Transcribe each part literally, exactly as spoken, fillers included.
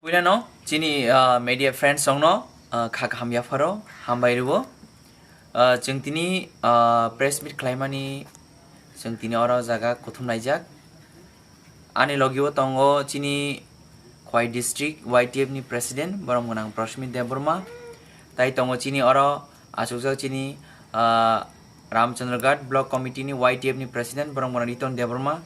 Puilano chini, ah, media friends rokno, ah, kha kaham yapharo hambai rwo. Ah, chwng tini, ah, press meet khlaimani chwng tini oro jaga kuthum naijak. Ani logi o tongo chini Khwai district Y T F ni president borom gwnang Prashmit Debbarma. Tai tongo chini oro achukjak chini, ah, Ramchandraghat block committee ni Y T F ni president borom gwnang Riton Debbarma.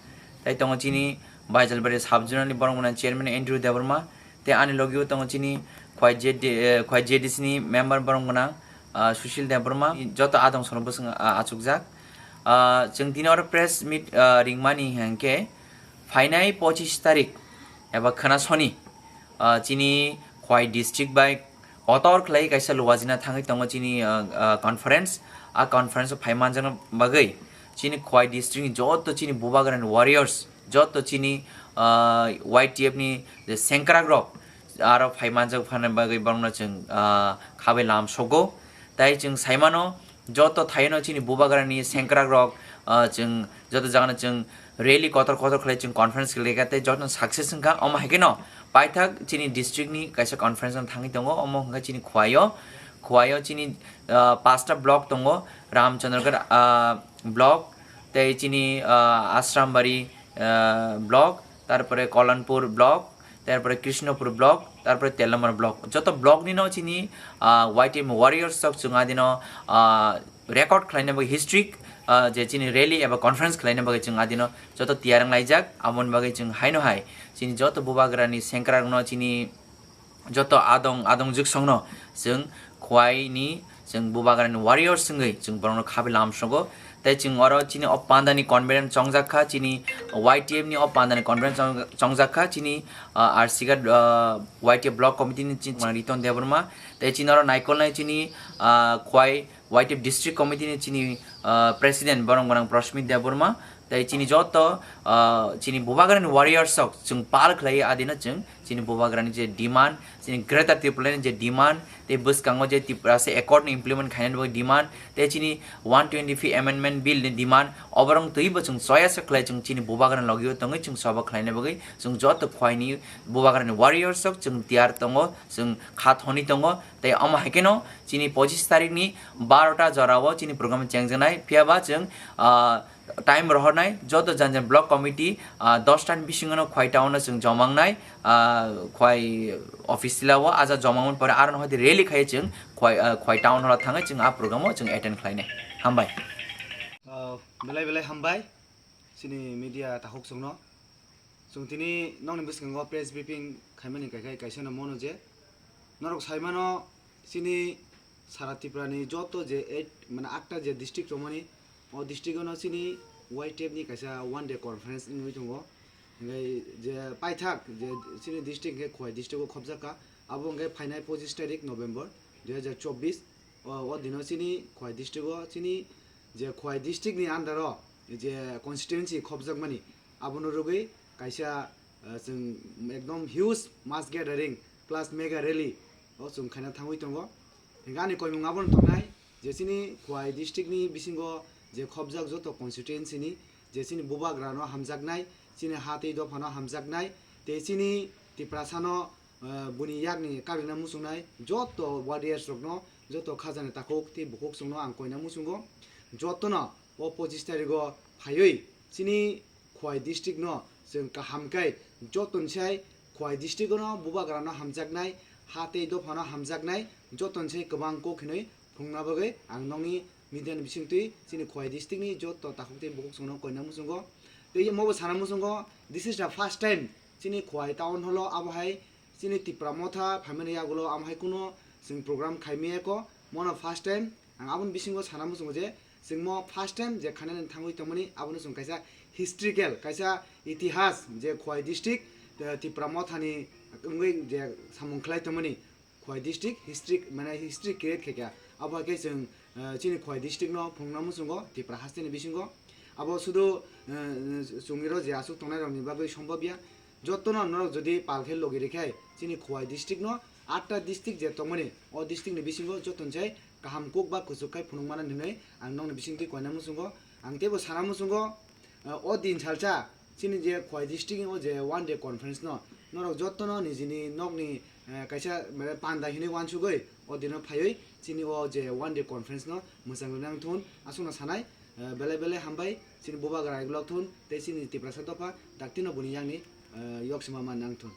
Tai tongo chini Baijalbari sub zonal ni borom gwnang chairman Andrew Debbarma. Tei ani logi o tongo chini Khwai J D, eh, Khwai J D C ni member borom gwnang, ah, Sushil Debbarma. Joto adong sono bwswng, ah, achukjak. Ah, chwng tini oro press meet, ah, ringmani hwnkhe phainai pochis tarik eba khwna soni, ah, chini Khwai district bai kotor khlai kaisa luwajina thangwi tongo chini, ah, ah, conference. A conference o phai manjakna bagwi chini Khwai district ni joto chini bubagrani warriors, joto chini, ah, Y T F ni je sengkrak rok aro phai manjak phana bagwi borokno chwng, ah, khabai lam sogo. Tai chwng saimano joto thaino chini bubagrani sengkrak rok, ah, chwng joto jagano chwng rally kotor kotor khlai chwng conference khlaikha tei joto success wngkha. Omo hai kheno paithak chini district ni kaisa conference no thangwi tongo, omo hwnkha chini Khwaio, Khwaio chini, ah, pasta block tongo, Ramchandragarh, ah, block, tei chini, ah, Asrambari, ah, block, tarpore Kolanpur block, tarpore Krishnapur block, tarpore Telamara block. Joto block ni no chini, ah, Y T F warriors rok chwng adino, ah, record khlaina bagwi history, ah, je chini rally eba conference khlaina bagwi chwng adino joto tiyar wng laijak. Aboni bagwi chwng haino hai chini joto bubagrani sengkrak no chini joto adong adong jugsongno chwng Khwai ni chwng bubagrani warriors wngwi chwng borokno khabai lam sogo. Tei chwng oro chini o pandani conference chongjak kha, chini Y T F ni o pandani conference chong-, chongjak kha, chini, ah, Arsigat, ah, Y T F block committee ni chini Riton Debbarma. Tei chini oro naikolnai chini, ah, Khwai Y T F district committee ni chini, ah, president borom gwnang Prashmit Debbarma. Tei chini joto, ah, chini bubagrani warriors rok chwng pal khlai adino chwng chini bubagrani je demand, chini Greater Tipraland ni je demand, tei bwskango je Tiprasa accord no implement khainani bagwi demand, tei chini one twenty-fifth amendment bill ni demand, oborok twibo chwng choya se khlai chwng chini bubagrani logio tongwi chwng sobo khlaina bagwi chwng joto Khwaini bubagrani warriors rok chwng tiyar tongo, chwng kha thoni tongo. Tei omo hai kheno chini pochis tarik ni barota jorao chini program chengjaknai, phiya ba chwng, ah, time rohornai joto jan jan block committee, ah, dos ta ni bisingo no Khwai town no chwng joma wngnai, ah, Khwai office tila o aja joma wngmani pore aro no hoi rally khai chwng Khwai, ah, Khwai town hall o thangwi chwng a program o chwng attend khlainai. Hambai. Ah, belai belai hambai chini media takhuk chwngno. Chwng tini nokni bwskango press briefing khaimani kaikai kaisa no mono je norok saimano chini sara Tripura ni joto je eight, mane, atta je district tongmani, o district o no chini Y T F ni kaisa one day conference wngwi tongo. Hingke je paithak je chini district hingke Khowai district o khopjak kha, abo hingke phainai pochis tarik November dui hazar chobbish. O, o dino chini Khowai district o, chini je Khowai district ni under o je constituency khopjakmani, abono rwgwi kaisa, eh, chwng ekdom huge mass gathering plus mega rally o chwng khaina thangwi tongo. Hingke ani koimung abono tongnai je chini Khowai district ni bisingo je khopjak joto constituency ni je chini bubagra no hamjaknai, chini ha tei dopha no hamjaknai, tei chini Tiprasa no, eh, buni yakni karwina muchungnai joto warriors rokno, joto khajani takhuk tei bukhuk chwngno ang koina muchungo. Jotono o pochis tarigo phaiwi chini Khowai district no chwng kaham khe joto ni sai Khowai district no bubagra no hamjaknai, ha tei dopha no hamjaknai, joto ni sai kwbang kok hinwi phunukna bagwi ang nokni media ni bisingtwi chini Khowai district ni joto takhuk tei bukhuk chwngno koina muchungo. Tei omo bo sana muchungo, this is the first time chini Khowai town hall o abo hai chini Tipra Motha phaimani yagulo amo hai kuno chwng program khaimaya kho, mono first time. Ang aboni bisingo sana muchungo je chwng mo first time je khainani thangwi tongmani, abono chwng kaisa historical, kaisa itihas je Khowai district, eh, Tipra Mothani wngwi je samung khlai tongmani, Khowai district history, mane history create khaikha. Abo hai khe chwng, eh, chini Khowai district no phunukna muchungo Tipra hasteni bisingo. Abo sudu, eh, chwngni ro je aswk tongnai rokni bagwi sombobya. Jotono norok jodi pal khe logi rikhe chini Khowai district no atta district je tongmani, o district ni bisingo joto ni sai kaham kuk ba kuchuk khai phunukmana hinwi ang nokni bisingtwi koina muchungo. Ang teibo sana muchungo, eh, o din salsa chini je Khowai district o je one day conference no Norok jotono nijini nokni, eh, kaisa, mane, panda hinwi uansugwi o dino phaiwi chini o je one day conference no mwchang rwna wng thun aswkno sanai, eh, belai belai hambai chini bubagra igulok thun tei chini Tiprasa dopha daktino buni yakni, eh, yoksima man nang thun.